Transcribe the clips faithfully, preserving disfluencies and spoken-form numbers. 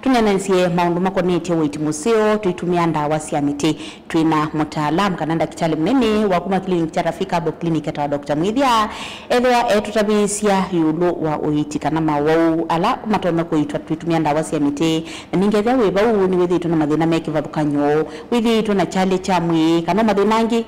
Tũneenanĩsye maũndũ makonetye ũiiti mũseo tũitũmĩa ndawa sya mĩtĩ. Twĩ na mũtaalamu kana ndakĩtalĩ mũnene wa kuma clinic kya Rafiki Herbal Clinic etawa Doctor Mwĩthya. Ethĩwa etũtavĩĩsya ĩũlũ wa ũiiti kana mawau ala matonya kũiitwa tũitũmĩa ndawa sya mĩtĩ. Na ningĩ ethĩwa wĩ vau nĩwĩthĩĩtwe na mathĩna me kĩvathũkany'o, wĩthĩĩtwe na kyalĩ kya mwĩĩ, kana o mathĩna angĩ,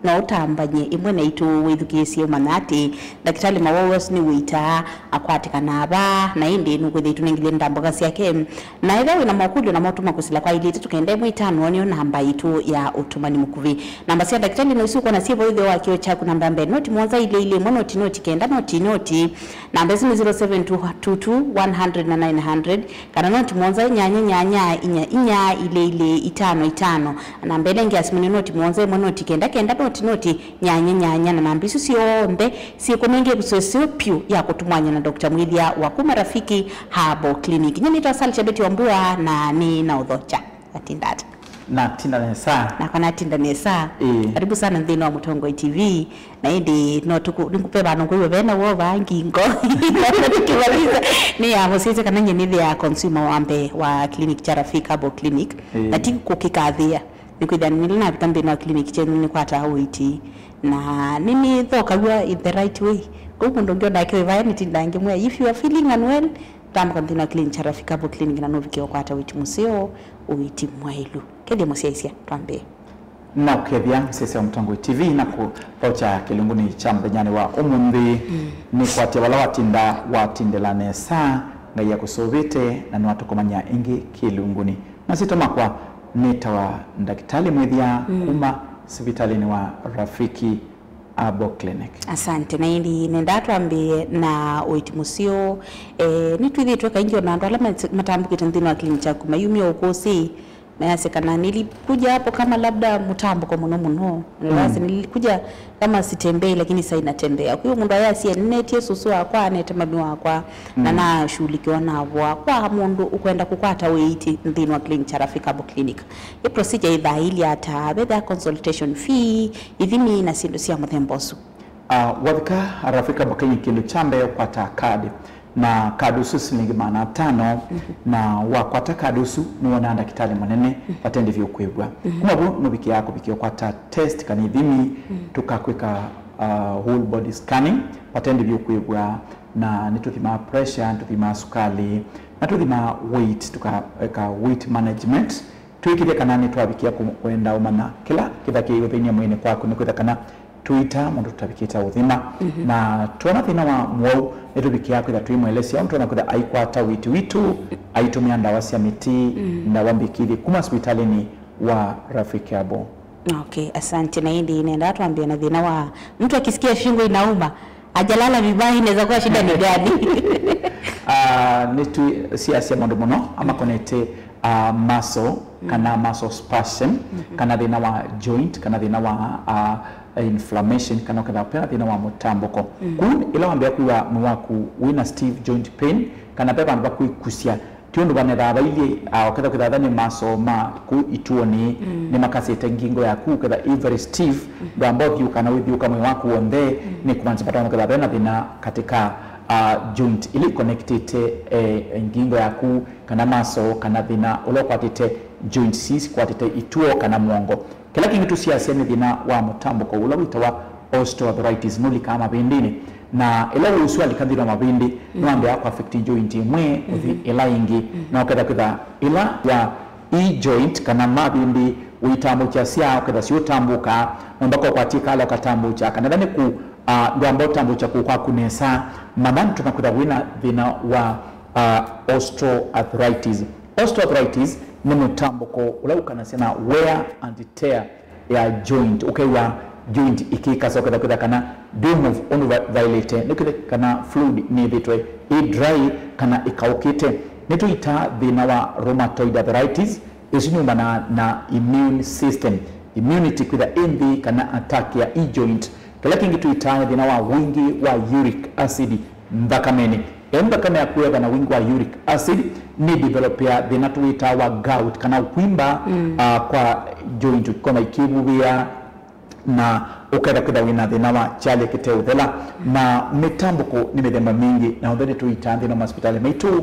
no ũtambany'e ĩmwe naitũ wĩthukĩĩsye ũmanya atĩ ndakĩtalĩ mawau asu nĩwĩitaa akwatĩkanaa vaa, na ĩndĩ nũkwĩthĩa ĩtũnengilyĩ ndambũka syake. Na ethĩwa wĩ na mokũlyo na motuma kũsila kwa ilĩ itatũ kenda ĩmwe itano, nĩyo namba itũ ya ũtũmani mũkuvĩ. Namba sya ndakĩtalĩ no isu ũkwona syĩ vau ĩtheo wa kĩo kyaku, namba ya mbee noti mũonza ilĩ ilĩ ĩmwe noti noti kenda noti noti. Namba isu nĩ zero seven two two one hundred na nine hundred, kana noti mũonza nyanya nyanya inya inya ilĩ ilĩ itano itano. Namba ĩla ĩngĩ ya simũ nĩ noti mũonza ĩmwe noti kenda kenda noti noti nyanya nyanya, na namba isu syonthe syĩkũnenga ĩvuso ĩseo pyũ ya kũtũmwany'a na Doctor Mwĩthya wa kuma Rafiki Herbal Clinic. Nyie nĩtawa Sally Shabeti Wambua, na nĩ na ũthokya. Atinda ata? Natinda nesa. Nakwa natinda nesa. Ĩĩ. Karibu sana nthĩnĩ wa Mũtongoi T V. Na ĩndĩ no tũkũ-, nĩkũpe vandũ ngũiwe vena wova ngingo. Tũkĩmaliza, nĩ ya mũsyaĩĩsya kana nyie nĩthĩaa consumer wa mbee wa clinic kya Rafiki Herbal Clinic. Ĩĩ. Na ti kũkĩkathĩa. Nĩkwĩthĩa nĩla navika nthĩnĩ wa clinic kyenyu nĩkwataa ũiiti. Na nĩnĩthokaw'a in the right way. Kwoou mũndũ ũngĩ onake wĩ vaya nĩtindaa ngĩmwĩa, if you are feeling unwell, tambũka nthĩnĩ wa clinic kya Rafiki Herbal Clinic na nũvike ũkwata ũiiti mũseo, ũiiti mwaĩlu. Kethĩa mũsyaĩĩsya, twambĩe. Nakũkethya mũsyaĩĩsya wa Mũtongoi T V na kũthokya kĩlungunĩ kya mũthenyanĩ wa ũmũnthĩ. Mm. Nĩkwatya vala watinda, watindĩla nesa. Ngai akũsũvĩte na nĩwatũkomany'a ĩngĩ kĩlungunĩ. Masyĩtwa makwa nĩtawa Ndakĩtalĩ Mwĩthya, mm, kuma sivitalĩnĩ wa Rafiki Herbal Clinic. Asante. Na ĩndĩ nendaa twambĩe na ũiiti mũseo. Eh, nĩtwĩthĩĩtwe kaingĩ ona andũ ala mat-, matambũkĩte nthĩnĩ wa clinic kyaku mayumya ũkũsĩ, mayasya kana nilikuja hapo kama labda mtambũko mũno mũno. Mm. Basi nilikuja kama sitembei lakini sasa inatembea. Kwa hiyo mũndũ ayasya nĩnetie sũsũ wakwa, anete mami wakwa, na, mm, nashughulikiwa navoa. Kwa mũndũ ũkwenda kũkwata ũiiti nthĩnĩ wa clinic kya Rafiki Herbal Clinic, ĩ procedure ĩthaa ilya ata, vethĩa consultation fee, ithimi na syĩndũ sya mũthemba ũsu? Ah, wathika Rafiki Herbal Clinic, kĩndũ kya mbee ũkwata kadi, na kadi ũsu silingi maana atano, mhm, na wakwata kadi ũsu nĩwonaa ndakĩtalĩ mũnene, mhm, vate ndĩvi ũkwĩw'a. Mhm. Kuma vu nũvikĩaa kũvikĩa ũkwata test kana ithimi, mhm, tũkakwĩka, ah, whole body scanning, vate ndĩvi ũkwĩw'a, na nĩtũthimaa pressure, nĩtũthimaa sukali, na tũthimaa weight, tũkaeka weight management. Twĩkĩthya kana nĩtwavikĩa kũ-, kwenda ũmanya kĩla kĩthakĩĩe ũthĩny'a mwĩĩnĩ kwaku, nĩkwĩtha kana tũitaa mũndũ tũtavikĩte ũthima. Mhm. Na twona thĩna wa mũwau, nĩtũvikĩaa kwĩtha tũimũelesya ũndũ twona kwĩtha aikwata wĩti witũ, aitũmĩa ndawa sya mĩtĩ, mhm, ndawa mbĩkĩthye kuma sivitalĩnĩ wa Rafiki Herbal. Okay, asante. Na ĩndĩ nendaa twambĩe na thĩna wa mtu akisikia shingo inauma, hajalala vibaya, inaweza kuwa shida ni gani? Ah, nĩtwĩsiasya maũndũ mũno amakonete, ah, muscle, mm, kana muscle spasm, mhm, kana thĩna wa joint, kana thĩna wa, ah, inflammation, kana ũkethĩa pena thĩna wa mũtambũko. Mm. Kũu ĩla wambĩa kwĩw'a mwĩĩ waku wĩna stiff joint pain, kana ve vandũ va kwĩkusya, ti ũndũ vanethaa vailyĩ, ah, ũkethĩa kwĩtha nĩ muscle ma kũu ituonĩ, mm, nĩmakasĩte ngingo yaku, ũkethĩa ĩ very stiff, mm, ndwamba ũthiũka na wĩthiũka mwĩĩ waku w'onthe, mm, nĩ kumaanisya vatano kethĩa vena thĩna katika, ah, joint ila iconnectĩte, eh, ngingo yaku, kana muscle, kana thĩna ũla ũkwatĩte joints ii sikwatĩte ituo kana mũongo. Kĩla kĩngĩ tũsiasya nĩ thĩna wa mũtambũko ũla wĩtawa osteoarthritis, nũlikaa mavĩndĩnĩ. Na ĩla ũũ ũsu alika nthĩnĩ wa mavĩndĩ, mm, nĩwambĩaa kũaffect joint ĩmwe kũthi, mm-hmm, ĩla ĩngĩ. Mm. Na ũketha kwĩtha ĩla wa i joint kana mavĩndĩ ũitambũkya sya, ũketha siũtambũka, nomba kokwatie kala ũkatambũkya, kana ĩla nĩ kũ, ah, ndwamba ũtambũkya kũũ kwaku nesa, manya nĩtũna kwĩtha wĩna thĩna wa, ah, osteoarthritis. Osteoarthritis nĩ mũtambũko ũla ũkanasya na wear and tear ya joint, ũkew'a joint ĩkĩkasa, ũketha kwĩtha kana ndwĩ move ũndũ va-, vaĩlĩte, nĩ kwĩtha kana fluid nĩthĩtwe ĩ dry kana ĩkaũkĩte. Nĩtũitaa thĩna wa rheumatoid arthritis, ĩsu nĩumanaa na immune system, immunity kwĩtha ĩ nthĩ kana attack ya e joint. Kĩla kĩngĩ tũitaa nĩ thĩna wa wingĩ wa uric acid nthakamenĩ. Ĩla nthakame yaku yethwa na wingĩ wa uric acid, nĩ developea thĩna tũwĩtaa wa gout, kana ũkwimba, mm, ah, kwa joint, ũkona ikĩvuvĩa na Ũkethĩa kwĩthĩwa wĩ na thĩna wa kyalya kĩteũthela, na mĩtambũko nĩ mĩthemba mingĩ, na onthe nĩtũitaa nthĩnĩ wa masipitalĩ maitũ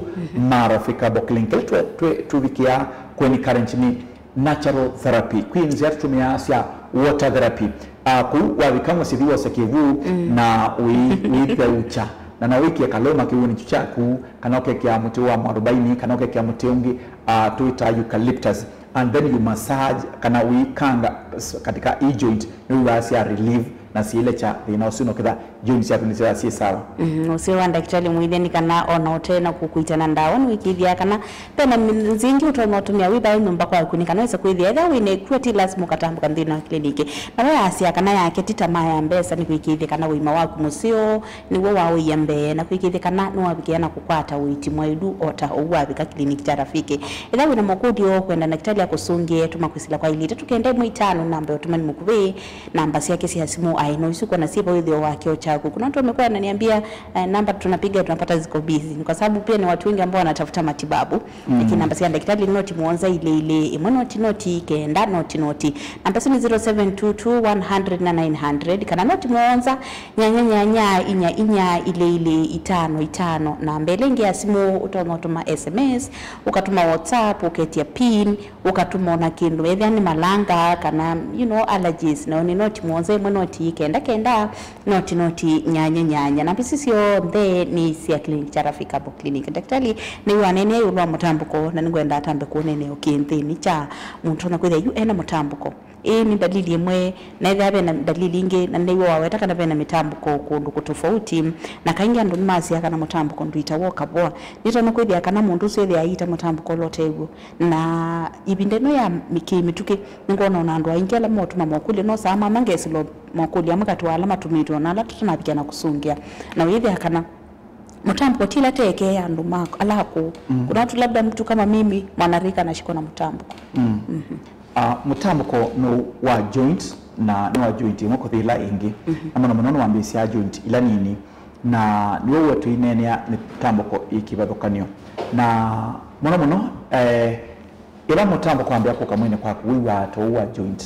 ma Rafika Herbal Clinic. Kĩla twe- twe- tũvikĩaa kwenĩ current nĩ natural therapy. Kwĩ nzĩa tũtũmĩaa sya water therapy. Ah, kũu wavika mũsyĩ, thi wose kĩw'ũ na wĩ- wĩtheũkya, na no wĩkĩe kalũma kĩw'ũnĩ kyu kyaku, kana ũkekĩa mũtĩ wa mwarobaini, kana ũkekĩa mũtĩ ũngĩ, ah, tũwĩtaa eucalyptus, and then you massage kana ũikanga s- katika hii joint, nĩwĩwaa sya relief na siilekya thĩna ũsu, na ũketha joint syaku nĩsyĩthĩwa syĩ sawa. Mhm, ũseo wa ndakĩtalĩ mũĩthya nĩ kana ona ũte na kũkũita na ndawa, nĩwĩkĩĩthya kana ve na mi- nzĩa ingĩ ũtonya ũtũmĩa wĩ vaa nyũmba kwaku, nĩ kana wĩse kwĩthĩa ethĩwa wĩ na ĩkw'ũ ti lasima ũkatambũka nthĩnĩ wa kliniki. Na we asya kana yake ti tamaa ya mbesa, nĩ kwĩkĩĩthya kana ũima waku mũseo nĩw'o waũia mbee, na kwĩkĩĩthya kana nĩwavikĩa na kũkwata ũiiti mwaĩlu o ta ũu wavika kliniki kya Rafiki. Ethĩwa wĩ na mokũlyo, kwenda ndakĩtalĩ akũsũngĩe, tũma kwĩsĩla kwa ilĩ itatũ kenda ĩmwe itano, namba ya ũtũmani mũkuvĩ. Namba syake sya simũ aĩ no isu kwona syĩ vau ĩtheo wake o kyaku. Kuna mtu amekuwa ananiambia, eh, namba tunapiga tunapata ziko busy. Ni kwa sababu pia ni watu wengi ambao wanatafuta matibabu. Lakini namba sya ndakĩtalĩ noti mũonza ilĩ ilĩ ĩmwe noti noti kenda noti noti. Namba isu nĩ zero seven two two one hundred na nine hundred, kana noti mũonza nyanya nyanya inya inya ilĩ ilĩ itano itano. Namba ĩla ĩngĩ ya simũ ũtonya ũtũma S M S, ũkatũma WhatsApp, ũketya pin, ũkatũma ona kĩndũ, ethĩa nĩ malanga kana, you know, allergies, na nĩ noti mũonza ĩmwe noti kenda kenda noti noti nyanya nyanya. Namba ici syonthe nĩ sya clinic kya Rafika Herbal Clinic. Ndakĩtalĩ nĩw'o aneenea ĩũlũ wa mũtambũko, na nĩngwenda atambe kũneenea ũkĩ nthĩnĩ kya mũndũ ũtonya kwĩthĩa yu ena mũtambũko. Ĩĩ nĩ ndalili ĩmwe, na ethĩwa ve na ndalili ingĩ, na nĩw'o waweta kana ve na mĩtambũko kũndũ kũtofauti, na kaingĩ andũ nĩmasyaa kana mũtambũko ndũitawa o kavoa. Nĩtonya kwĩthĩa kana mũndũ ũsu ethĩwa aiita mũtambũko ũla ũte w'o. Na ĩvinda ĩno ya mĩ- kĩ-mĩtũkĩ, nĩngwona ona andũ aingĩ ala motũma mokũlyo, no saa mama ngesĩlwa mokũlyo amwe katĩ wa ala matũmĩtwe, ona ala tũtanavikĩa na kũsũngĩa. Na wĩthĩa kana mũtambũko ti ĩla teekee ya andũ ma- ala akũũ. Kuna watu labda mtu kama mimi, mwanarika anashikwa na mũtambũko. Mhm. Ah, mũtambũko nĩ wa joint, na nĩ wa joint ĩmwe kũthi ĩla ĩngĩ. Na mũno mũno nĩwambĩĩsyaa joint ila nini, na nĩw'o ũwe tũineenea mĩtambũko ĩ kĩvathũkany'o. Na mũno mũno, eh, ĩla mũtambũko wambĩa kũka mwĩnĩ kwaku, wĩw'aa ta ũu wa joint,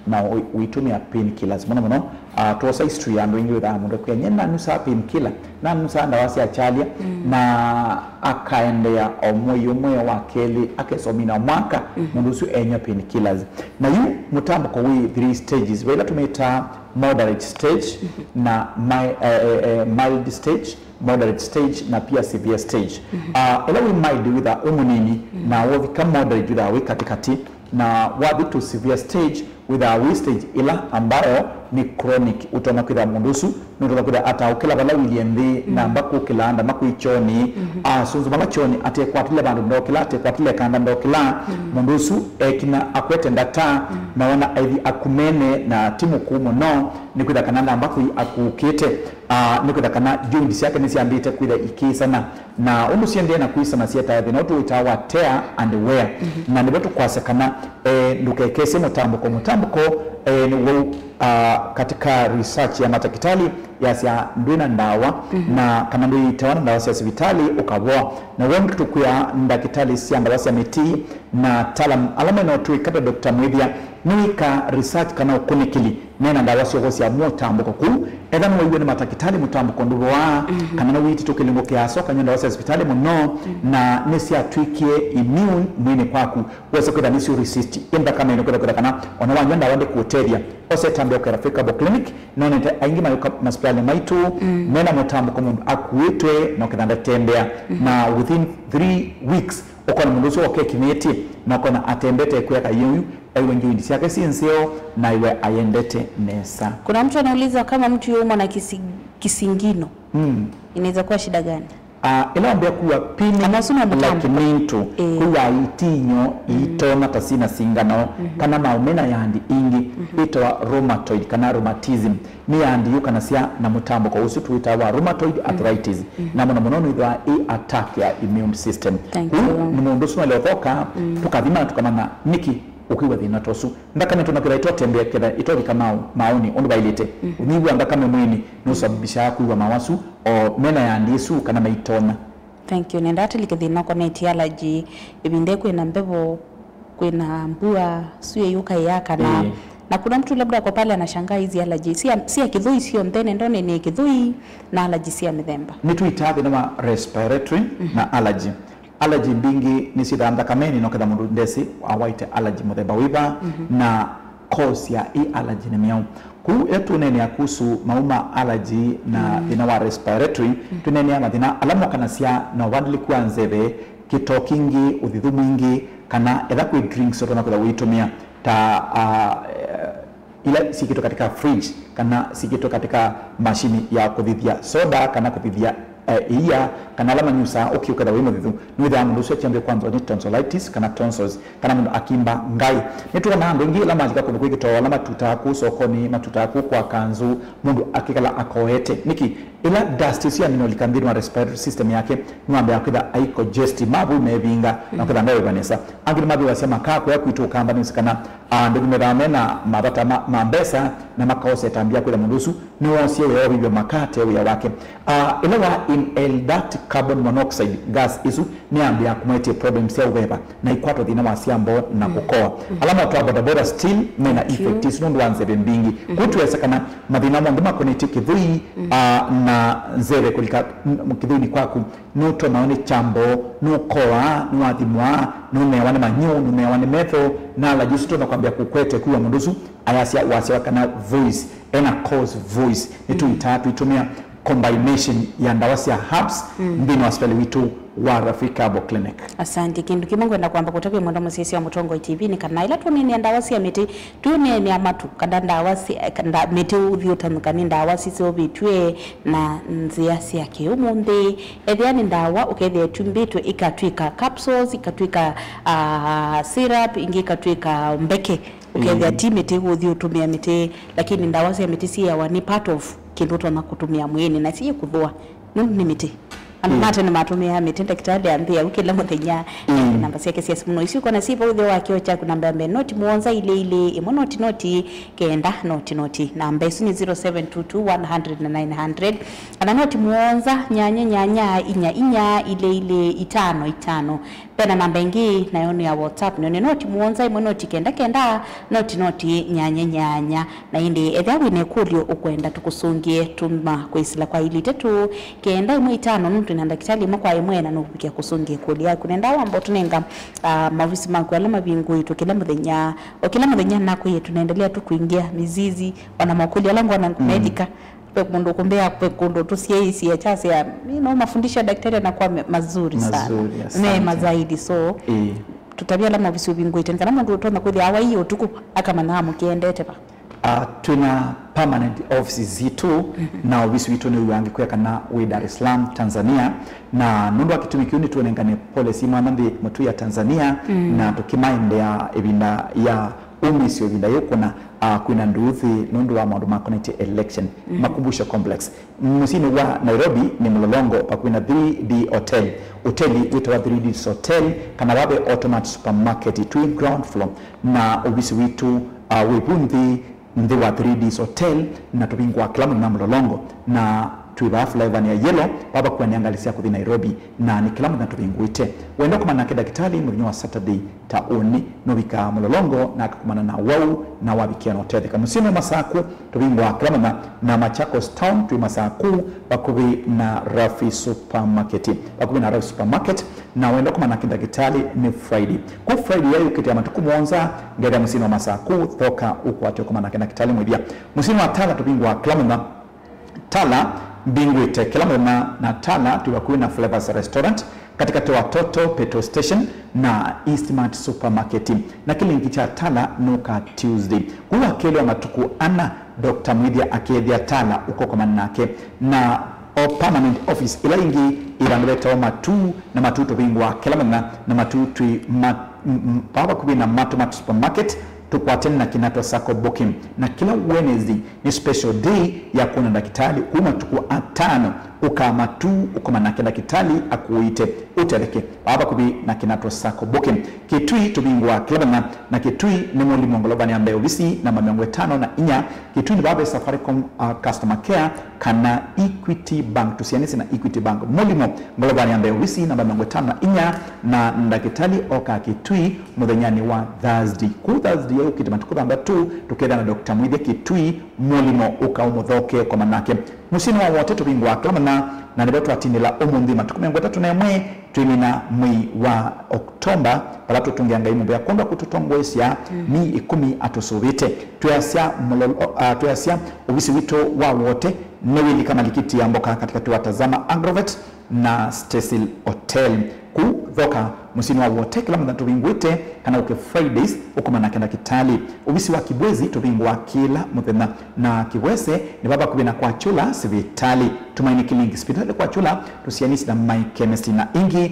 na ũ- ũitũmĩa painkillers mũno mũno. Ah, twosa history ya andũ aingĩ wĩthaa mũndũ akwĩa, "Nyie nanusaa painkiller, nanusaa ndawa sya kyalya," na akaendeea o mwei ũmwe wa kelĩ, akesa ũmina mwaka, mũndũ ũsu enywa painkillers. Na yu mũtambũko wĩ three stages, vaila tũmĩtaa moderate stage, na mi- eh, eh, eh, mild stage, moderate stage, na pia severe stage. Ah, ĩla wĩ mild wĩthaa wĩ mũnini, na wovika moderate wĩthaa wĩ katĩkatĩ, na wathi to severe stage wĩthaa wĩ stage ĩla ambayo nĩ chronic. Ũtonya kwĩthaa mũndũ ũsu nũtonya kwĩthaa ataũkĩla vala ũilyĩ nthĩ, namba kũkĩla, ndama kwĩ kyonĩ, asũnzũmala kyonĩ, atekwatĩle vandũ ndokĩla, atekwatĩle kanda ndokĩla, mũndũ ũsu ekina akwete ndata, na wona aithi akumene na ti mũkũũ mũno, nĩ kwĩtha kana ndamba kwĩ akuũkĩte. Ah, nĩ kwĩtha kana joint syake nĩsyambĩte kwĩtha ikĩsana, na ũndũ syendee na kwĩsana syetae thĩna ũtũ wĩtaa wa tear and wear. Na nĩvo tũkwasya kana, eh, ndũkekesye mũtambũko. Mũtambũko, eh, nĩ wau, ah, katika research ya matakitali yasya ndwĩ na ndawa, na kana ndũitawa na ndawa sya sivitalĩ ũkavoa. Na w'o nĩtũkwĩa ndakitali sya ndawa sya mĩtĩ na ataalamu ala mena ũtũĩka ta Doctor Mwĩthya nĩwĩka research kana ũkunĩkĩli nena ndawa syovosya mũtambũko kũu. Etha nĩwaiw'a nĩ matakitali mũtambũko ndũvoaa, kana nĩwĩtĩtwe kĩlungu kĩasa ũkanywa ndawa sya sivitalĩ mũno, na nĩsyatw'ĩkie immune mwĩnĩ kwaku, wesa kwĩtha nĩsyo resist ĩ nthakame ĩno kwĩtha kwĩtha kana ona wanywa ndawa ndĩkũtethya. Osetambĩa ũkera Africa Herbal Clinic, nonete aingĩ mayũka masipitalĩ maitũ mena mũtambũko mũndũ akuĩtwe na ũketha ndatembea, na within three weeks ũkona mũndũ ũcio okekinyĩtye na ũkona atembete kwĩa kayĩu. Aiwe njuindi syake syĩ nzeo, na iwe ayendete nesa. Kuna mtu anauliza kama mtu yuumwa na kisi- kisingino, mm, inaweza kuwa shida gani? Ah, ĩla wambĩa kuwa pini, kana ũsu no mũtambo, like mintu, eh, kuwa itinyo, mm, itona ta sina singano, mhm, kana maũme na yandi ingĩ, mhm, ĩtawa rheumatoid kana rheumatism. Nĩ yandi yũkanasya na mũtambũko ũsu tũwĩtaa wa rheumatoid, mhm, arthritis. Mhm. Na mũno mũno nĩthwa ĩ attack ya immune system. Thank you. Kũu nĩ mũndũ ũsu nalĩothoka, mm, tũkathima na tũkamanya nĩkĩ ũkwĩw'a thĩna ta ũsu. Nthakame tũnakĩtha ĩtotembea ketha ĩtovika maũ-, maũnĩ ũndũ vaĩlĩte. Mhm. Ũnyivu wa nthakame mwĩnĩ nũsababishaa kwĩw'a mawasu o mena yandi ĩsu kana maitona. Thank you. Nenda atĩlike thĩna ũkonetye allergy, ĩvinda kwĩna mbevo, kwĩna mbua, sue yũka ĩyakana. Ĩĩ. Na kuna mtu labda ako pale anashangaa hizi allergy cia, cia kĩthũi sio nthene ndone nĩ kĩthũi na allergy cia mĩthemba. Nĩ tũitaa thĩna wa respiratory na allergy. Allergy mbingĩ nĩ syĩthaa nthakameni, no ketha mũndũ ndesĩ awaĩte allergy mũthemba wĩva na cause ya ĩ allergy nĩ myaũ. Kũu ĩla tũneenea kuhusu maũũ ma allergy na thĩna wa respiratory, tũneenea mathĩna ala mokanasya na ũvandĩlĩku wa nzeve, kĩtoo kingĩ, ũthithu mwingĩ, kana etha kwĩ drinks ũtonya kwĩtha ũitũmĩa ta, ah, eh, ila sikĩtwe katika fridge kana sikĩtwe katika mashini ya kũthithya soda kana kũthithya, eh, ĩia, kana ala manyusaa ũkĩ ũketha wĩ mũthithu, nĩwĩthĩawa mũndũ ũsu akyambĩĩa kwanzwa nĩ tonsillitis kana tonsils, kana mũndũ akimba ngaĩ. Nĩtwona andũ aingĩ ala malika kũndũ kwĩ kĩtoo, ala matutaa kũu sokonĩ, matutaa kũu kwa kanzũ, mũndũ akĩkala akoete. Nĩkĩ? Ĩla dust ĩsu yamina ũlika nthĩnĩ wa respiratory system yake, nĩwambĩaa kwĩtha aikongesti, mavũ mevinga, na kwĩtha ndewĩva nesa. Angĩ nĩmathĩwasya makaa kũya kwitũ Ũkamba nĩũsĩ kana, ah, andũ nĩmethaa mena mavata ma, ma mbesa, na makaosya ĩtambya kwĩtha mũndũ ũsu nĩwoosie wĩa wa ũvĩvya makaa te wĩa wake. Ah, ĩla wa inhale that carbon monoxide gas ĩsu, nĩyambĩaa kũmũetie problem sya ũveva na ikwatwa thĩna wa syambo na kũkoa. Ala matwaa bodaboda still mena effect ĩsu nũndũ wa nzeve mbingĩ. Kwoou twĩasya kana mathĩna monthe makonetye kĩthũi, ah, na nzeve kũlika n-, kĩthũinĩ kwaku, nũtonawa nĩ kyambo, nũkoaa, nĩwathimwa, nũnewa nĩ manyũ, nũnewa nĩ metho, na allergy isu itonya kwambĩa kũkwete kwĩw'a mũndũ ũsu ayasya wasya kana voice, ena coarse voice. Nĩtũitaa tũitũmĩa combination ya ndawa sya herbs nthĩnĩ wa sipitali witũ wa Rafika Herbal Clinic. Asante. Kĩndũ kĩmwe ngwenda kwamba kũtavya mwendwa mũsyaĩĩsya wa Mũtongoi T V nĩ kana ĩla tũneenea ndawa sya mĩtĩ, tũneenea matu kana ndawa sya, nda-, mĩtĩ ũthi ũtanũka nĩ ndawa siseũvĩtw'e na nzĩa sya kĩũmũnthĩ. Ethĩa nĩ ndawa ũkethĩa ĩtumbĩtwe ikatw'ĩka capsules, ikatw'ĩka, ah, syrup, ingĩ ikatw'ĩka mbeke. Ũkethĩa ti mĩtĩ ũthi ũtũmĩa mĩtĩ, lakini ndawa sya mĩtĩ syĩawa nĩ part of kĩndũ ũtonya kũtũmĩa mwĩĩnĩ na syĩkũthũa nũndũ nĩ mĩtĩ. Andũ ma tene matũmĩaa mĩtĩ, ndakĩtalĩ ambĩa u kĩla mũthenya, na namba syake sya simũ no isu ũkona syĩ vau nthĩ wa kĩoo kyaku, namba ya mbee noti mũonza ilĩ ilĩ ĩmwe noti noti kenda noti noti. Namba ĩsu nĩ zero seven two two one hundred na nine hundred, kana noti mũonza nyanya nyanya inya inya ilĩ ilĩ itano itano. Ve na namba ĩngĩ, nayo nĩ ya WhatsApp, nayo nĩ noti mũonza ĩmwe noti kenda kenda noti noti nyanya nyanya. Na ĩndĩ ethĩa wĩ na ĩkũlyo ũkwenda tũkũsũngĩe, tũma kwĩsĩla kwa ilĩ itatũ kenda ĩmwe itano, nũndũ twĩ na ndakĩtalĩ ĩmwe kwa ĩmwe na nũkũvikĩa kũsũngĩa ĩkũlyo yaku. Nenda wamba ũtũnenga, ah, maovisi maku ala mavingũĩtwe kĩla mũthenya. O kĩla mũthenya nakwĩie tũnaendelea tu kũingĩa mizizi, ona makũlyo ala ngona melika. Ve mũndũ ũkũmbĩa ve kũndũ tũsyaĩĩsye kyasya, you know, mafundisho ya daktari yanakuwa me-, mazuri sana. Mazuri, asante. Mema zaidi. So, ĩĩ, tũtavye ala maovisi ũvingũĩte, nĩ kana mũndũ ũtonya kwĩthĩa awa ii ũtukũ akamanya amũkĩendete va. Ah, twĩna permanent offices sitũ, na ovisi witũ nĩ ũangĩkwĩa kana wĩ Dar es Salaam, Tanzania, na nũndũ wa kĩtumi kĩu nĩtũnengane pole syĩ mwanya nthĩ mũtũi ya Tanzania, na tũkĩmaendea ĩvinda ya ũmĩsyo ĩvinda yĩu kũna, ah, kwĩna nduuthi nũndũ wa maũndũ makonetye election. Makumbusho Complex, mũsyĩnĩ wa Nairobi nĩ Mlolongo, vakuvĩ na three D Hotel. Hoteli wĩtawa three D Hotel, kana wave Automat Supermarket twĩ ground floor, na ovisi witũ, ah, wĩ vu nthĩ, nthĩ wa three D Hotel, na tũvingũa kĩla mũthenya Mlolongo, na twĩ vaa flyover ya Yellow, vaa vakuanĩa ngalĩ sya kũthi Nairobi, na nĩ kĩla mũthenya tũvingũĩte. Wenda kũmana nake ndakĩtalĩ mũthenya wa Saturday, ta ũnĩ, nũvikaa Mlolongo na akakumana na wau na wavikĩa na ũtetheka. Mũsyĩnĩ wa Masaku, tũvingũaa kĩla mũthenya, na Machakos Town twĩ Masaku, vakuvĩ na Rafi Supermarket. Vakuvĩ na Rafi Supermarket, na wenda kũmana kĩndakĩtalĩ nĩ Friday. Kũ Friday yayũkĩte ya matukũ mũonza, ngethĩa mũsyĩnĩ wa Masaku, thoka ũkwate kũmana kĩndakĩtalĩ mwĩthya. Mũsyĩnĩ wa Tala tũvingũaa kĩla mũthenya, Tala mbingũĩte kĩla mũthenya, na Tala twĩ vakuvĩ na Flavors Restaurant, katĩkatĩ wa Total Petrol Station na Eastmart Supermarket. Na kĩlingi kya Tala nũkaa Tuesday. Kũu wakelĩ wa matukũ ana, Doctor Mwĩthya akethĩa Tala ũkokomana nake. Na o permanent office ĩla ĩngĩ ĩ vandũ vetawa Matuu, na Matuu tũvingũaa kĩla mũthenya, na Matuu twĩ ma-, m-, m-, vaa vakuvĩ na Matomat Supermarket, tũkwatene na Kinato Sacco Booking. Na kĩla Wednesday nĩ special day ya kwona ndakĩtalĩ kuma matukũ atano Ũka Matuu, ũkoma nake ndakĩtalĩ akũĩte ũtetheke. Vaa vakuvĩ na Kĩnatũ Sacco Booking. Kĩtui tũvingũa kĩla mũthenya, na Kĩtui nĩ Mũlimũ ngolovanĩ ya mbee, ovisi namba mĩongo ĩtano na inya. Kĩtui nĩ vaa ve Safaricom, uh, Customer Care kana Equity Bank. Tũsianĩsye na Equity Bank. Mũlimũ ngolovanĩ ya mbee, ovisi namba mĩongo ĩtano na inya, na ndakĩtalĩ okaa Kĩtui mũthenyanĩ wa Thursday. Kũu Thursday yũkĩte matukũ thanthatũ, tũkethĩa na Doctor Mwĩthya Kĩtui, Mũlimũ ũka ũmũthoke ũkoma nake. Mũsyĩnĩ wa Wote tũvingũaa kĩla mũthenya, na nĩvo twatindĩla ũmũnthĩ matukũ mĩongo ĩtatũ na ĩmwe twĩmina mwei wa October, vala tũtũngĩa Ngai mũvea kwondũ wa kũtũtongoesya myei ĩkũmi atũsũvĩte. Twĩasya mũlolo-, ah, twĩasya ovisi witũ wa Wote nĩwĩlika malikiti ya mboka katĩkatĩ wa Tazama Agrovet na Cecil Hotel. Kũu thoka mũsyĩnĩ wa Wote kĩla mũthenya tũvingũĩte, kana ũke Fridays ũkoma nake ndakĩtalĩ. Ovisi wa Kibwezi tũvingũaa kĩla mũthenya, na Kibwezi nĩ vaa vakuvĩ na kwa Kyũla sivitalĩ. Tumaini Clinic sivitalĩ kwa Kyũla, tũsianĩsye na My Chemist na ingĩ.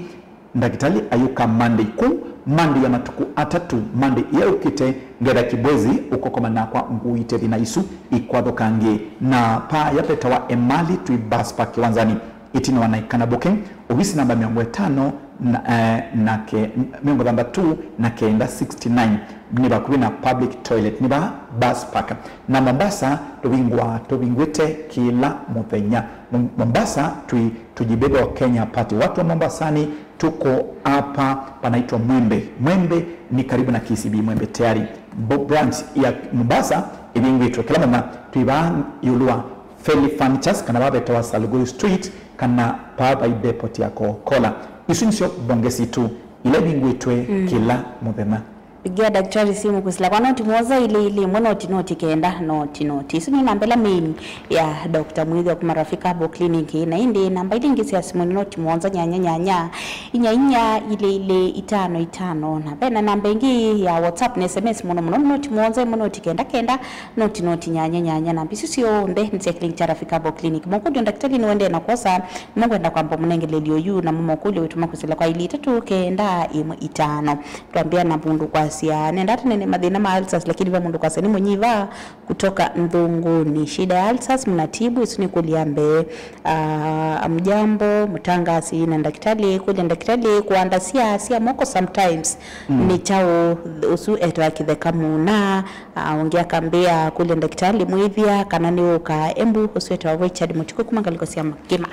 Ndakĩtalĩ ayũka Monday. Kũu Monday ya matukũ atatũ, Monday ĩla yũkĩte, ngetha Kibwezi ũkokoma nakwa ngũite thĩna isu ikwathũkangĩ. Na paa ya vetawa Emali twĩ bus park kĩwanzanĩ. Ĩtina wa Naikana Booking, ovisi namba mĩongo ĩtano na, eh, na ke-, mĩongo thanthatũ na kenda, sixty-nine, nĩ vakuvĩ na public toilet, nĩ va bus park. Na Mombasa tũvingũaa, tũvingũĩte kĩla mũthenya. Mo-, Mombasa twĩ Tujibebe wa Kenya Party. Watu wa Mombasani tuko hapa panaitwa Mwembe. Mwembe ni karibu na K C B, Mwembe tayari. Bo-, branch ya Mombasa ĩvingũĩtwe kĩla mũthenya. Twĩ vaa ĩũlũ wa Feli Furnitures, kana vaa vetawa Salgoi Street, kana vaa vai depot ya Coca-Cola. Isu nĩsyo mbonge sitũ ila ivingũĩtwe kĩla mũthenya. Pigia daktari simu kũsila kwa noti mũonza ilĩ ilĩ ĩmwe noti noti kenda noti noti. Isu nĩ namba ĩla main ya Doctor Mwĩthya kuma Rafika Herbal Clinic, na ĩndĩ namba ila ingĩ sya simu nĩ noti mũonza nyanya nyanya inya inya ilĩ ilĩ itano itano, na ve na namba ĩngĩ ya WhatsApp na S M S mũno mũno noti mũonza ĩmwe noti kenda kenda noti noti nyanya nyanya. Namba isu syonthe nĩ sya clinic kya Rafika Herbal Clinic. Mokũlyo ndakĩtalĩ nĩwendee na kwosa, nĩmũkwenda kwamba mũnengelelyo yu, namo mokũlyo wĩtũma kũsila kwa ilĩ itatũ kenda ĩmwe itano. Twambĩa na mũndũ kwasya, nenda tene nĩ mathĩna ma ulcers, lakini ve mũndũ kwasya nĩ mũnyiva kutoka Nthũngũnĩ. Shida ya ulcers mnatibu, isu nĩ kũlya mbee. Ah, amjambo, mũtangasi na ndakĩtalĩ, kũlya ndakĩtalĩ, kũanda sia, sia moko sometimes. Nĩ kyaũ ũsu etawa kĩtheka mũna? Ah, ũngĩ akambĩa kũlya ndakĩtalĩ Mwĩthya kana nĩ ũka Embu, ũsu etawa Richard Mũtikũ kuma ngalĩko sya Makĩma.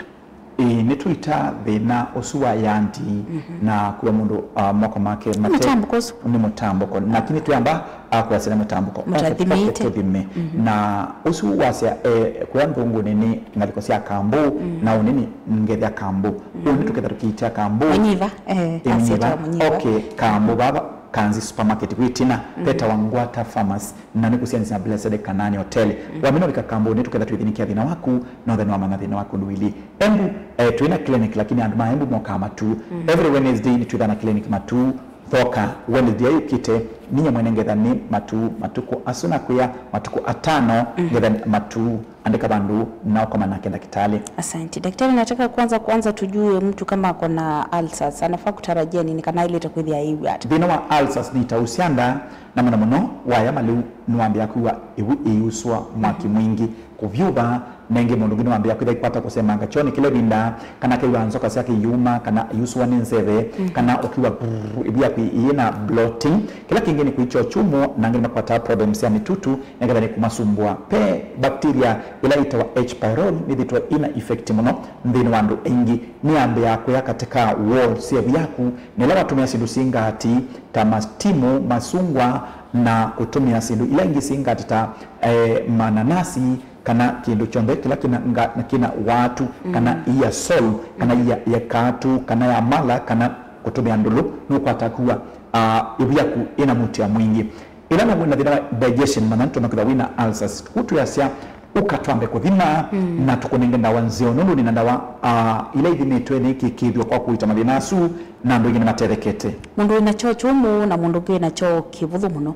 Ĩĩ, nĩtũita thĩna ũsu wa yandi na kũa mũndũ, ah, moko make mate- Mũtambũko ũsu. Nĩ mũtambũko. Lakini twĩamba, ah, kwasya nĩ mũtambũko. Mũtathimĩte. Oke, oke tũthime. Na ũsu wasya, eh, kũya Nthũngũnĩ nĩ ngalĩko sya Kambũ, na ũnĩ nĩ ngethya Kambũ. Ũnĩ tũketha tũkĩitia Kambũ. Mũnyiva, eh, Ĩ, asya Mũnyiva. Mũnyiva. Okay, Kambũ vava Kanzi supermarket kwĩtina, vetawa Ngwata Farmers. Na nĩkũsianĩsya na Blessed Kanani Hotel. Wamina ũvika Kambũnĩ tũketha twĩthĩnĩkĩa thĩna waku, na ũthene wa mana thĩna waku ndũilyĩ. Embu, eh, twĩna clinic, lakini andũ ma Embu mokaa Matuu. Every Wednesday nĩtwĩthaa na clinic Matuu. Thoka Wednesday yũkĩte, ninyie mwene ngetha nĩ Matuu, matukũ asu na kwĩa, matukũ atano, ngetha Matuu, andĩka vandũ na ũkoma nake ndakĩtalĩ. Asante. Daktari, nataka kwanza, kwanza tujue mtu kama ako na ulcers, anafaa kutarajia nini, kana ailĩte kwĩthĩa aiw'a ata? Thĩna wa ulcers nĩ ta ũsyanda, na mũno mũno waya malĩu nĩwambĩĩa kwĩw'a ĩvu ĩiusũa mwaki mwingĩ, kũvyũva, na ĩngĩ mũndũ ũngĩ nĩwambĩĩa kwĩthĩa ikwata kũsemanga kyonĩ kĩla ĩvinda, kana akew'a nzoka syake iuma, kana iusũwa nĩ nzeve, kana ũkiw'a brrr, ĩvu yaku ĩĩ na bloating. Kĩla kĩngĩ nĩ kwĩkya ũkyumu, na angĩ nĩmakwataa problem sya mĩtutu, nĩketha nĩkũmasumbũa. Ve bacteria ĩla ĩtawa H. pylori nĩthĩtwe ĩna effect mũno nthĩnĩ wa andũ aingĩ. Nĩyambĩaa kũya katika wall sya ĩvu yaku, na ĩla watũmĩa syĩndũ syĩ ngati ta mastimũ, masungwa, na kũtũmĩa syĩndũ ila ingĩ syĩ ngati ta, eh, mananasi, kana kĩndũ kyonthe kĩla kĩna nga-, kĩna waatu, kana ia sol, kana ia, ya kaatu, kana ya mala, kana kũtũmĩa ndũlũ, nũkwata kuwa, ah, ĩvu yaku ĩna mũtĩa mwingĩ. Ĩla no wĩna thĩna wa digestion, manya nĩtũna kwĩthwa wĩna ulcers. Kũu twĩasya, ũka twambe kũthima, na tũkũnenge ndawa nzeo, nũndũ nĩna ndawa, ah, ila ithimĩtwe na ikĩkĩĩthw'a kwa kũita mathĩna asu, na andũ aingĩ nĩmatethekete. Mũndũ wĩna kyoo kyũmũ na mũndũ ũngĩ wĩna kyoo kĩvũthũ mũno.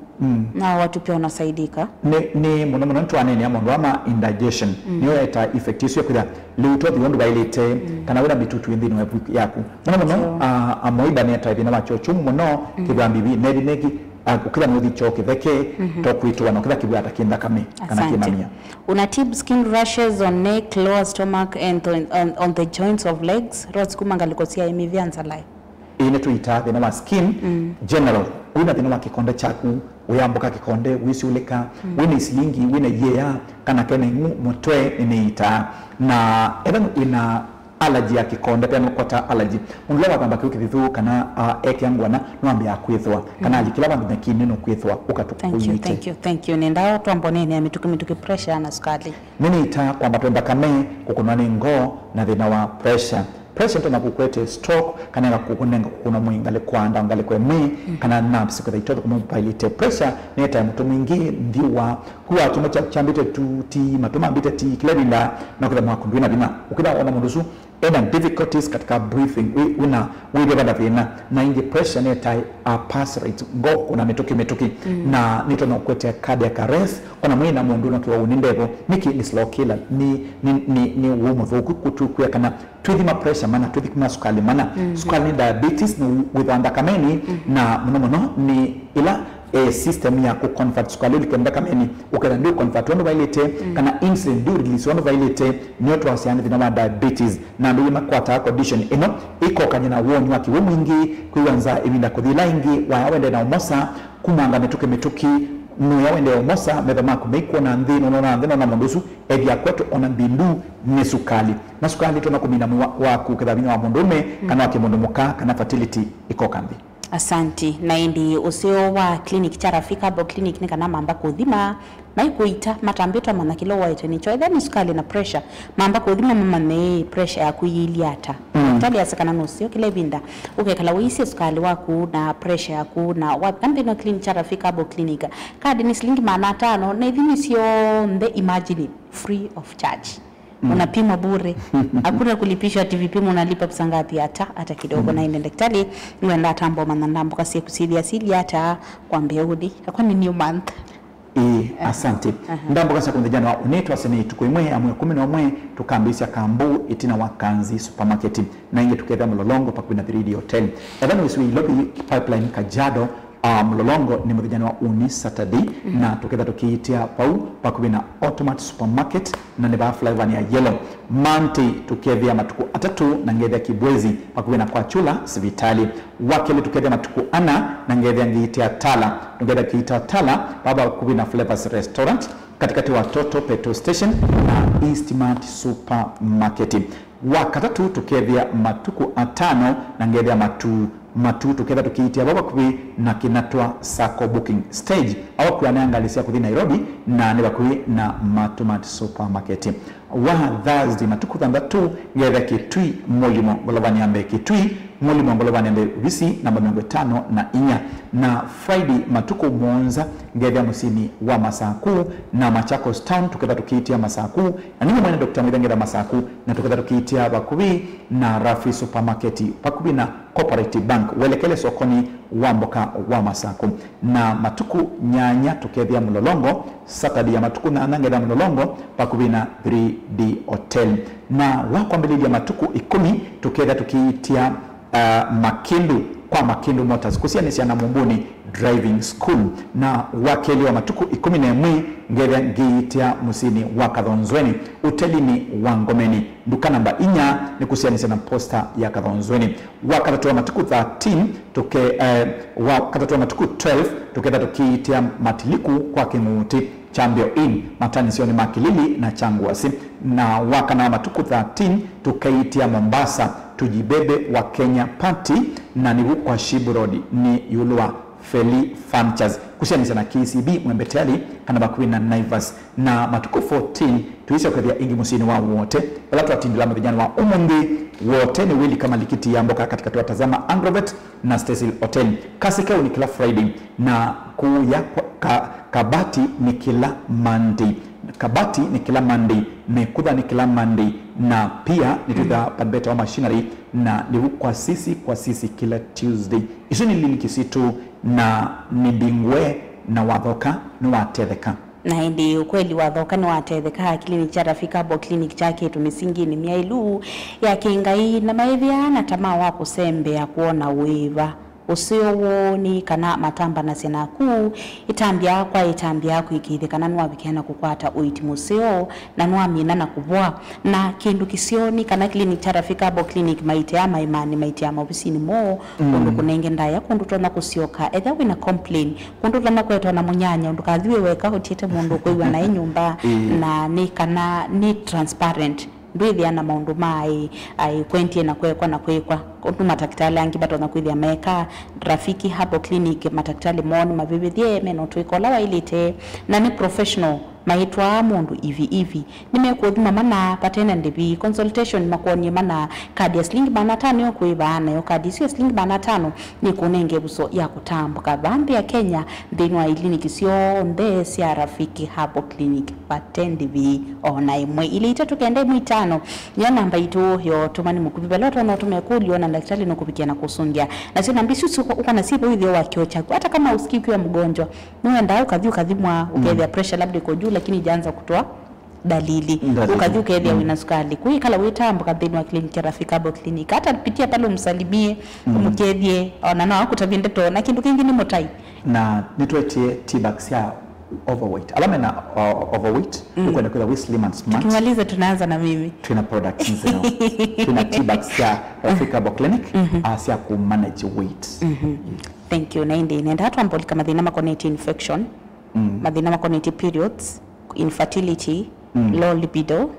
Na watu pia wanasaidika. Nĩ, nĩ mũno mũno nĩtwaneenea maũndũ aa ma indigestion. Nĩyo yeta effect ĩsu ya kwĩthĩa lĩu twathi ũndũ vaĩlĩte, kana wĩna mĩtutu ĩ nthĩnĩ wa ĩvu yaku. Mũno mũno, ah, amoeba nĩetae thĩna wa kyoo kyũmũ mũno, kĩvambivi, nevineki, Ah, ũkĩtha nũthi kyoo kĩtheke, to kwĩtũa, na ũkĩtha kĩw'ata kĩ nthakame, kana kĩ mamia. Una tib, skin rashes on neck, lower stomach, and on, on, on the joints of legs. Rose kuma ngalĩko sya mĩvĩa nzalai. Ĩĩ, nĩtũitaa thĩna wa skin general. Wĩna thĩna wa kĩkonde kyaku, wĩambũka kĩkonde, wĩsyũlĩka, wĩna isilingi, wĩna iea, kana kena ing'u mũtwe, nĩnĩitaa. Na etha wĩna allergy ya kĩkonde, pea nũkwata allergy. Mũndũ ũla wathamba kĩu kĩthithu kana, ah, ekĩa ngũana, nĩwambĩaa kwĩthũa. Kana alikĩla vandũ nyaki nĩ nũkwĩthũa, ũkatũkũnyĩte. Thank you, thank you, thank you. Nenda twambonene ya mĩtũkĩ mĩtũkĩ, pressure na sukali. Nĩnĩitaa kwambatwa nthakame, kũkũnwa nĩ ngoo, na thĩna wa pressure. Pressure nĩtonya kũkwete stroke, kana ĩkakũnenga kũkũnwa mwĩĩ ngalĩko ya nda, ngalĩko ya mwĩĩ, kana nerves kwĩtha itothũkũma mũvailĩte. Pressure nĩetae mũtwe mwingĩ, nthiwa, kua kĩmo kya kyambĩte tu, ti matũ mambĩte ti, kĩla ĩvinda, na ũkĩtha mwako ndwĩna vinya. Ũkĩtha ona mũndũ ũsu ena difficulties katika breathing, wĩ, wĩna, wĩthĩwa na thĩna. Na ingĩ pressure nĩetae a pulse rate, ngoo kũna mĩtũkĩ mĩtũkĩ, na nĩtonya kũkwete cardiac arrest, ona mwĩĩ na mũndũ ũnokĩwa ũnĩ ndevo. Nĩkĩ? Nĩ slow killer, nĩ, nĩ, nĩ, nĩ ũũ mũthũku kũtũkwĩa kana twĩthima pressure mana, twĩthima sukali mana. Sukali nĩ diabetes, nĩ wĩthwa nthakamenĩ, na mũno mũno nĩ ĩla, eh, system ya kũ convert sukali ũlike nthakamenĩ, ũketha ndũ convert ũndũ vailĩte, kana insulin ndũ release ũndũ vailĩte, nĩyo twasya nĩ thĩna wa diabetes. Na andũ aingĩ makwataa condition ĩno, ĩkokany'a na woni wa kĩw'ũ mwingĩ, kwĩw'a nzaa ĩvinda kũthi ĩla ĩngĩ, waya wende na ũmosa, kumanga mĩtũkĩ mĩtũkĩ, nũya wende ũmosa, metho maku meikwona nthĩ, nonona nthĩ, nona mũndũ ũsu ethĩa kwetũ ona mbindu nĩ sukali. Na sukali tona kũmina mwĩĩ wa-, waku, ũketha vinya wa mũndũũme, kana wa kĩmũndũ mũka, kana fertility ĩkoka nthĩ. Asanti. Na ĩndĩ ũseo wa clinic kya Rafika Herbal Clinic nĩ kana mamba kũthima, maikũita, matambĩtwe manya kĩla ũwaĩte nĩkyo. Ethĩa nĩ sukali na pressure, mamba kũthima mamanye pressure yaku yĩilyĩ ata. Ndakĩtalĩ asya kana nũseo kĩla ĩvinda ũkekala wĩisye sukali waku na pressure yaku, na wavika nthĩnĩ wa clinic kya Rafika Herbal Clinic. Kadi nĩ silingi maana atano, na ithimi syonthe, imagine, free of charge. Unapimwa bure. Hakuna kulipishwa ati vipimo unalipa pesa ngapi, hata, hata kidogo. Na ĩndĩ ndakĩtalĩ, nĩwenda atamba ũmanya ndambũka syaku syĩthĩa syĩilyĩ ata kwambĩa ũthi. Kakwa nĩ new month. Ĩĩ, asante. Ndambũka syaku mũthenya wa ũnĩ twasya nĩ ĩtukũ ĩmwe ya mwei kũmi na ũmwe, tũkambĩĩsya Kambu ĩtina wa Kanzi Supermarket. Na ingĩ tũkethĩa Mlolongo pakuvĩ na three D Hotel. Ethwa nĩwĩsĩ wĩ Ilovi, Pipeline, Kajiado, ah, Mlolongo nĩ mũthenyanĩ wa ũnĩ, Saturday, na tũketha tũkĩĩtĩa vau pakuvĩ na Automat Supermarket, na nĩ vaa flavor ya yellow. Monday tũkethĩa matukũ atatũ na ngethĩa Kibwezi pakuvĩ na kwa Chula sivitali. Wakelĩ tũkethĩa matukũ ana na ngethĩa ngĩĩtĩa Tala. Tũketha kĩita Tala vaa vakuvĩ na Flavors Restaurant, katikati wa Total Petrol Station na Eastmart Supermarket. Wakatatũ tũkethĩa matukũ atano na ngethĩa Matuu. Matuu tũketha tũkĩĩtĩa vau vakuvĩ na Kinatwa Sacco Booking Stage, au kwĩanĩa ngalĩ sya kũthi Nairobi, na nĩ vakuvĩ na Matumat Supermarket. Wa Thursday matukũ thanthatũ ngethĩa Kitui Mulimo ngolovanĩ ya mbee, Kitui Mulimo ngolovanĩ ya mbee, ovisi namba mĩongo ĩtano na inya. Na Friday matukũ mũonza ngethĩa mũsyĩnĩ wa Masaku na Machakos Town, tũketha tũkĩĩtĩa Masaku, na nĩwe mwene Doctor Mwitha ngethĩa Masaku, na tũketha tũkĩĩtĩa vakuvĩ na Rafi Supermarket, vakuvĩ na Cooperative Bank, welekele sokonĩ wa mboka wa Masaku. Na matukũ nyanya tũkethĩa Mlolongo, Saturday ya matukũ nyanya ngethĩa Mlolongo, vakuvĩ na three D Hotel. Na wa kwambĩlĩlya matukũ ĩkũmi tũkethĩa tũkĩĩtĩa, ah, Makĩndũ kwa Makĩndũ Motors, kũsianĩsya na Mũmbũnĩ Driving School. Na wakelĩ wa matukũ ĩkũmi na ĩmwe ngethĩa ngĩĩtĩa mũsyĩnĩ wa Kathonzweni, ũtelinĩ wa Ngomeni, nduka namba inya, nĩ kũsianĩsya na posta ya Kathonzweni. Wa katatũ wa matukũ thirteen tũke, eh, wa katatũ wa matukũ twelve tũketha tũkĩĩtĩa Matiliku kwa Kĩng'uti, Chambio Inn, matanisonĩ ma Kilili na Changwasi. Na wa kana wa matukũ thirteen tũkaitia Mombasa, Tujibebe wa Kenya Party, na nĩvu kwa Shibu Road nĩ ĩũlũ wa Feli Furnitures, kũsianĩsya na K C B Mwembe Tayari kana vakuvĩ na Naivas. Na matukũ fourteen tũisya kwĩthĩa ĩngĩ mũsyĩnĩ wa Wote, vala twatindĩla mũthenyanĩ wa ũmũnthĩ. Wote nĩ wĩlika malikiti ya mboka katikati wa Tazama Agrovet na Cecil Hotel. Kasi kau nĩ kĩla Friday, na kũya kwa, ka, kabati nĩ kĩla Monday. Kabati nĩ kĩla Monday, na ĩkutha nĩ kĩla Monday, na pia nĩtwĩthaa Panbeta wa Machinery, na nĩvu kwa sisi, kwa sisi kĩla Tuesday. Isu nĩ linki sitũ, na nĩ mbingũe, na wathoka nĩwatetheka. Na ĩndĩ ũkweli wathoka nĩwatetheka. Clinic kya Rafika Herbal Clinic kyakĩtwe mĩsinginĩ myaĩlu ya kĩngai, na maĩthĩa na tamaa wa kũsembea kwona wĩva Ũseo woo nĩ kana matambanasya naku ĩtambya kwa ĩtambya kũĩkĩĩthya kana nĩwavikĩa na kũkwata ũiiti mũseo na nĩwamina na kũvoa. Na kĩndũ kĩseo nĩ kana clinic kya Rafika Herbal Clinic maitea maĩmanĩ, maitea maovisinĩ moo, kũndũ kũnenge ndaĩa, kũndũ ũtonya kũsyoka. Ethĩwa wĩna complain, kũndũ ũtonya kwetwa na mũnyanya, ndũkathi wĩ weka ũtiĩte mũndũ ũkwĩw'a naĩ nyũmba, na nĩ kana nĩ transparent. Ndwĩthĩa na maũndũ ma aĩ, aĩ kwentie na kwekwa na kwĩkwa. Ũndũ matakĩtalĩ angĩ matonya kwĩthĩa meka, Rafiki Herbal Clinic, matakĩtalĩ moo nĩ mavĩvĩthye, mena ũtũĩka ũla waĩlĩte, na nĩ professional, maitwaa mũndũ ivi ivi. Nĩmekũthima mana vate na ndĩvi. Consultation makwony'e mana kadi ya silingi maana atano yo kwĩvaa, nayo kadi ĩsu ya silingi maana atano nĩkũnenge ĩvuso ya kũtambũka vaa nthĩ ya Kenya, nthĩnĩ wa iliniki syonthe sya Rafiki Herbal Clinic. Vate ndĩvi o na ĩmwe, ilĩ itatũ kenda ĩmwe itano. Nĩyo namba itũ ya ũtũmani mũkuvi, vala ũtonya ũtũme ĩkũlyo na ndakĩtalĩ nũkũvikĩa na kũsũngĩa. Nasyo namba isu ũkona syĩ vau ĩtheo wa kĩoo kyaku. Hata kama usikii ukiwa mgonjwa, nĩwendaa ũkathi ũkathimwa, ũkethĩa pressure labda iko juu, lakini ijaanza kutoa dalili. Dalili. Ũkathi ũkethĩa wĩna sukali. Kwĩkala wĩtambũka nthĩnĩ wa clinic ya Rafika Herbal Clinic. Hata pitia pale umsalimie, ũmũkethye, ona no akũtavye ndeto. Na kĩndũ kĩngĩ nĩ mũtai. Na nĩtwetie tea bag sya overweight. Ala mena, uh, overweight, ũkwenda kwĩtha wĩ slim and smart. Tukimaliza tunaanza na mimi. Twĩna products nzeo. Twĩna tea bags sya Rafika Herbal Clinic, uh, sya ku manage weight. Thank you. Na ĩndĩ nenda twambolika mathĩna makonetye infection, mathĩna makonetye periods, infertility, low libido,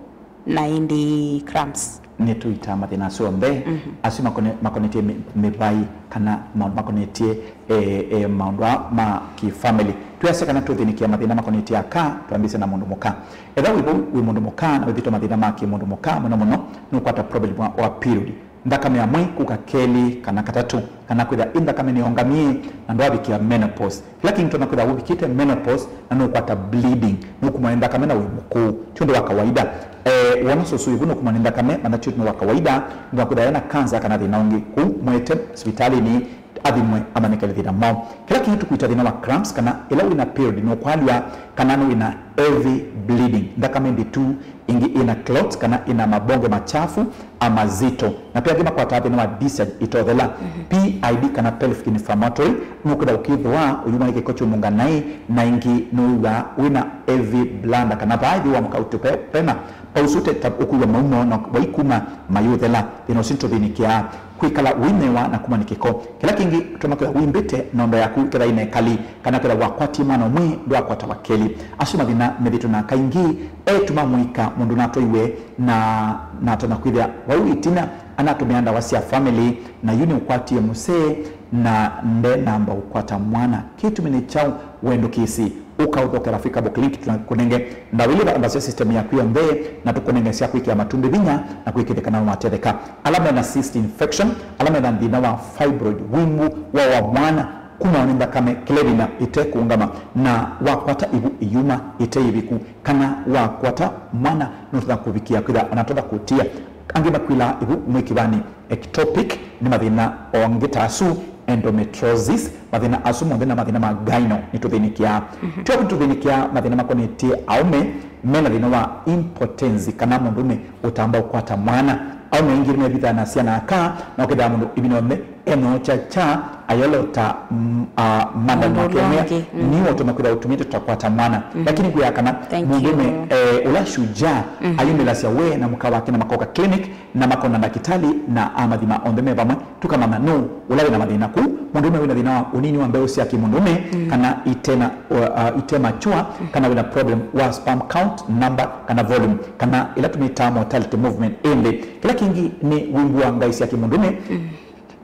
na ĩndĩ cramps. Nĩtũitaa mathĩna asu onthe, asu makone-, makonetye mĩ-, mĩvai, kana maũndũ makonetye, eh, eh, maũndũ aa ma kĩ-family. Twĩasya kana tũthĩnĩkĩa mathĩna makonetye aka, twambĩĩsye na mũndũ mũka. Ethĩwa wĩ vau wĩ mũndũ mũka na wĩthĩtwe mathĩna ma kĩ-mũndũ mũka, mũno mũno nũkwata problem wa, wa period. Nthakame yamwe kũka kelĩ kana katatũ, kana kwĩtha ĩ nthakame nĩyongamie na ndwavikĩa menopause. Kĩla kĩngĩ twona kwĩtha ũvikĩte menopause na nũkwata bleeding, nũkumwa nĩ nthakame na wĩ mũkũũ, ti ũndũ wa kawaida. Eh, wona sũsũ ĩvu nũkumwa nĩ nthakame, manya ti ũndũ wa kawaida, nũndũ wa kwĩtha ena cancer kana thĩna ũngĩ. Kũu mwete sivitalĩnĩ athimwe, amanyĩkane thĩna mwaũ. Kĩla kĩngĩ tũkwĩta thĩna wa cramps, kana ĩla wĩna period nũkwalw'a, kana nĩwĩna heavy bleeding, nthakame ndĩtu, ĩngĩ ĩna clots kana ĩna mabonge machafu a mazito. Na ve angĩ makwataa thĩna wa discharge ĩtothela, P I D kana pelvic inflammatory, nũkwĩtha ũkĩthũa ũyuma nĩ kĩko kyũnunga naĩ, na ĩngĩ nũw'aa wĩna heavy bladder, kana vaa ĩthĩ wa mũkauto pe-, pena pausũte ta ũkuwa maumo na waikuma mayũthela. Thĩna ũsu nĩtũthĩnĩkĩaa. Kwĩkala ũimewa na kuma nĩ kĩko. Kĩla kĩngĩ, ũtonya kwĩtha ũimbĩte nyondo yaku, kethĩwa ĩna ĩkali, kana kwĩtha wakwatie mwana ũmwe ndwakwata wa kelĩ. Asu mathĩna methĩtwe na kaingĩ eĩtu ma mũika mũndũ natwaiwe na, na atonya kwĩthĩa vau ĩtina anatũmĩa ndawa sya family, na yu nĩũkwatie mũsee na ndenamba ũkwata mwana. Kĩtumi nĩ kyaũ? We ndũkĩsĩ. Ũka ũthokera Africa Book Link, tũkũnenge ndawa ila ithambasya system yaku yonthe, na tũkũnenge sya kwĩkĩa matumbĩ vinya na kwĩkĩthya kana nĩwatetheka. Ala mena cyst infection, ala mena thĩna wa fibroid, wimbu wa, wa mwana, kuma nĩ nthakame kĩla ĩvinda ĩtekũũngama, na wakwata ĩvu ĩyuma ĩte yĩviku, kana wakwata mwana nũtonya kũvikĩa kwĩtha anatonya kũtia. Angĩ makwĩlaa ĩvu mwĩkĩvanĩ. Ectopic nĩ mathĩna o angĩ ta asu, endometriosis, mathĩna asu monthe na mathĩna ma gyno nĩtũthĩnĩkĩaa. Tyo nĩtũthĩnĩkĩaa mathĩna makonetye aũme mena thĩna wa impotency, kana mũndũũme ũtamba ũkwata mwana. Aũme aingĩ nĩmevithaa na syana aka, na ũkethĩa mũndũ ĩvinda yonthe enookya kya ayolota, mm, ah, mandani make ũmĩa, nĩwe ũtonya kwĩtha ũtumĩte tũtakwata mwana. Lakini ngwĩa kana mũndũũme, eh, ũla shujaa ayumĩlasya we na mũka wake na makoka clinic, na makona ndakĩtalĩ na amathima onthe me vamwe, tũkamanya nũũ ũla wĩna mathĩna. Kũu mũndũũme wĩna thĩna wa ũnini wa mbeũ sya kĩmũndũũme, kana itena, uh, uh, itema chua, kana wĩna problem wa sperm count, number, kana volume, kana ĩla tũmĩtaa mortality movement. Ĩndĩ kĩla kĩngĩ nĩ wimbu wa ngai sya kĩmũndũũme,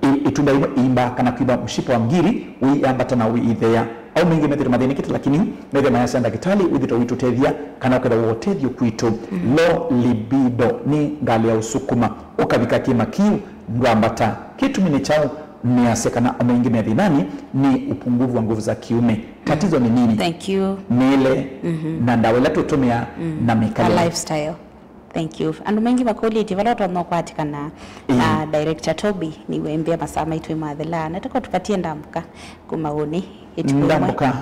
ĩ-, ĩtunda yĩmwe ĩimba kana kwimba mũshipa wa ngiri ũiambata na ũitheea. Aũme aingĩ methĩtwe mathĩnĩkĩte, lakini methĩwa mayasya ndakĩtalĩ wĩthĩtwe ũitũtethya kana ũkethwa wa ũtethyo kwitũ. Low libido nĩ ngalĩ ya ũsukuma ũkavika kĩma kĩu ndwambata. Kĩtumi nĩ kyaũ? Nĩasya kana aũme aingĩ me thĩnanĩ nĩ upungufu wa nguvu za kiume. Tatizo ni nini? Thank you. Mĩĩle na ndawa ila tũtũmĩaa na mĩkalĩle. Lifestyle. Thank you. Andũ maingĩ makũlĩtye vala ũtonya ũkwatĩkana na Director Toby, nĩwembĩa masaa maitũ mathela. Na tũko tũpatie ndambũka kuma ũnĩ. Ndambũka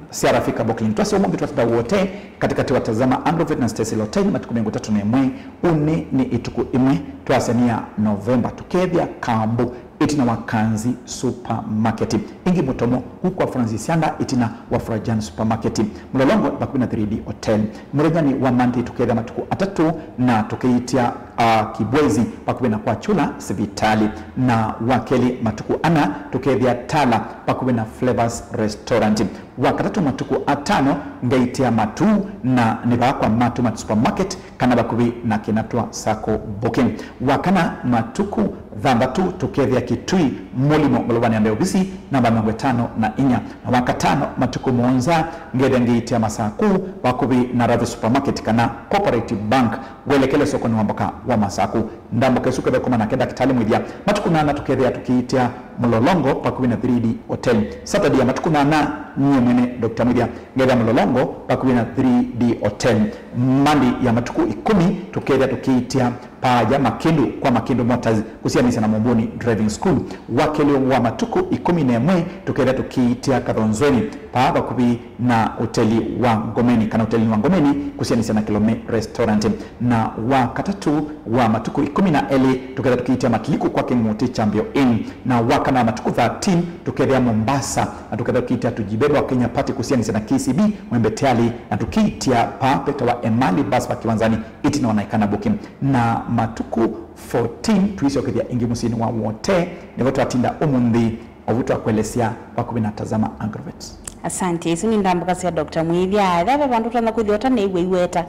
sya Rafika Book Link. Twasya ũmũnthĩ twatenda wote katikati wa Tazama Agrovet na Stacy Loteni matukũ mĩongo ĩtatũ na ĩmwe. Ũnĩ nĩ ĩtukũ ĩmwe twasania Novemba, tũkethĩa kambu Ĩtina wa Kanzi Supermarket. Ĩngĩ Mũtomo, kũu kwa Francis Yanda, ĩtina wa Frajan Supermarket. Mũlolongo, vakuvĩ na three D Hotel. Mũthenyanĩ wa Monday, tũkethĩa matukũ atatũ na tũkĩitya, ah, Kibwezi, vakuvĩ na kwa Chula sivitalĩ. Na wa kelĩ, matukũ ana, tũkethĩa Tala, vakuvĩ na Flavors Restaurant. Wa katatũ, matukũ atano, ngaitĩa Matuu, na nĩ vaa kwa Matuu Mart Supermarket, kana vakuvĩ na Kinatwa Sacco Booking. Wa kana, matukũ thanthatũ, tũkethĩa Kitui, Mũlimo, ngolovanĩ ya mbee ovisi, namba mĩongo ĩtano na inya. Na wa katano, matukũ mũonza, ngethĩa ngĩitĩa Masaku, vakuvĩ na Rathi Supermarket kana Cooperative Bank, welekele sokonĩ wa mboka wa Masaku. Ndamboka ĩsu kethĩa kuma nake Ndakĩtalĩ Mwĩthya. Matukũ nana tũkethĩa tũkĩitĩa Mũlolongo, vakuvĩ na three D Hotel. Saturday ya matukũ nana, nyie mwene Doctor Mwĩthya, ngethĩa Mũlolongo, vakuvĩ na three D Hotel. Monday ya matukũ ikũmi, tũkethĩa tũkĩitĩa Paa ya Makĩndũ kwa Makĩndũ Motors, kũsianĩsya na Mũmbũni Driving School. Wa kelĩ wa matukũ ikũmi na ĩmwe, tũkethĩa tũkĩitĩa Kathonzweni, paa vakuvĩ na ũteli wa Ngomeni, kana ũtelinĩ wa Ngomeni, kũsianĩsya na Kilome Restaurant. Na wa katatũ wa matukũ ikũmi na elĩ, tũkethĩa tũkĩitĩa Matiliku kwa Kĩng'ũtĩ Champion Inn. Na wa kana wa matukũ thirteen, tũkethĩa Mombasa, na tũkethĩa tũkĩitĩa Tujibebe wa Kenya Party kũsianĩsya na K C B Mwembe Tayari, na tũkĩitĩa paa petawa Emali Bus pa kĩwanzanĩ, ĩtina wa Naikana Booking. Na matukũ fourteen, tũisyokethya ĩngĩ mũsyĩnĩ wa Wote, nĩvo twatinda ũmũnthĩ, ovu twakwelesya vakuvĩ na Tazama Agrovet. Asante. Isu nĩ ndamboka sya Doctor Mwĩthya. Ethĩwa ve vandũ ũtonya kwĩthĩa ũtanĩw'a iweta,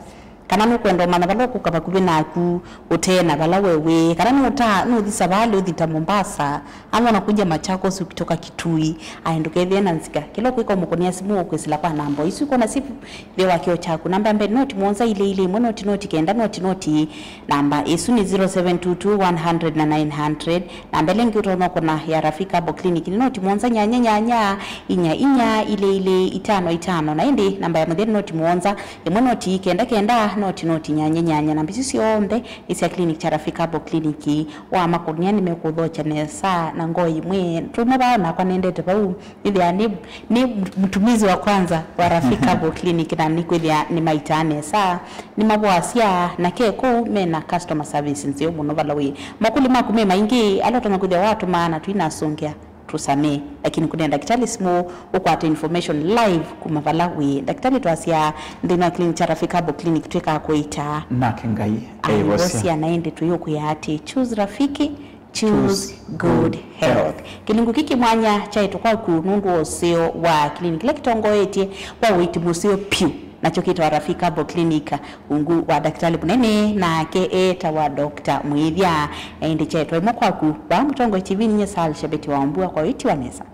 kana nũkwenda ũmanya vala ũkũka vakuvĩ naku, ũtee na vala we wĩ, kana nũta-, nũthi Savali ũthi ta Mombasa, ama ũnakunja Machakos ũkitoka Kitui, aĩ ndũkethĩe na nzika. Kĩla ũkwĩka ũmũkũnĩa simũ ũkwĩsĩla kwa namba isu ũkwona syĩ nthĩ wa kĩoo kyaku. Namba ya mbee noti mũonza ilĩ ilĩ ĩmwe noti noti kenda noti noti. Namba ĩsu nĩ zero seven two two one hundred na nine hundred. Namba ĩla ĩngĩ ũtonya ũkũna ya Rafika Herbal Clinic nĩ noti mũonza nyanya nyanya inya inya ilĩ ilĩ itano itano. Na ĩndĩ namba ya mũthya nĩ noti mũonza ĩmwe noti kenda kenda noti noti nyanya nyanya. Namba isu syonthe nĩ sya clinic kya Rafika Herbal Clinic. Wamakũnĩa nĩmekũthokya nesa na ngoo imwe. Tũmwe vaa nakwa nendete vau. Nĩthĩa nĩ, nĩ mtumizi wa kwanza wa Rafika Herbal Clinic, na nĩkwĩthĩa nĩmaitaa nesa, nĩmavoasya, na ke kũu mena customer service nzeo mũno vala wĩ. Makũlyo maku me maingĩ, ala ũtonya kwĩthĩa watũmaa na tũinasũngĩa, tũsamee. Lakini kũnĩa ndakĩtalĩ simũ, ũkwata information live kuma vala wĩ. Ndakĩtalĩ twasya nthĩnĩ wa clinic kya Rafika Herbal Clinic twĩkaa kũitaa. Nake Ngai aivosya. Aivosya, na ĩndĩ tũyũkwĩa atĩ, choose Rafiki, choose good health. Kĩlungu kĩkĩ mwanya kyaĩtwe kwaku nũndũ wa ũseo wa clinic kĩla kĩtongoetye kwa ũiiti mũseo pyũ, nakyo kĩtawa Rafika Herbal Clinic, ungu wa ndakĩtalĩ mũnene, nake etawa Doctor Mwĩthya. Na ĩndĩ kyaĩtwe ĩmwe kwaku vaa Mũtongoi T V, ninyie Sal Shabeti wa Mbua kwa ũiiti wa nesa.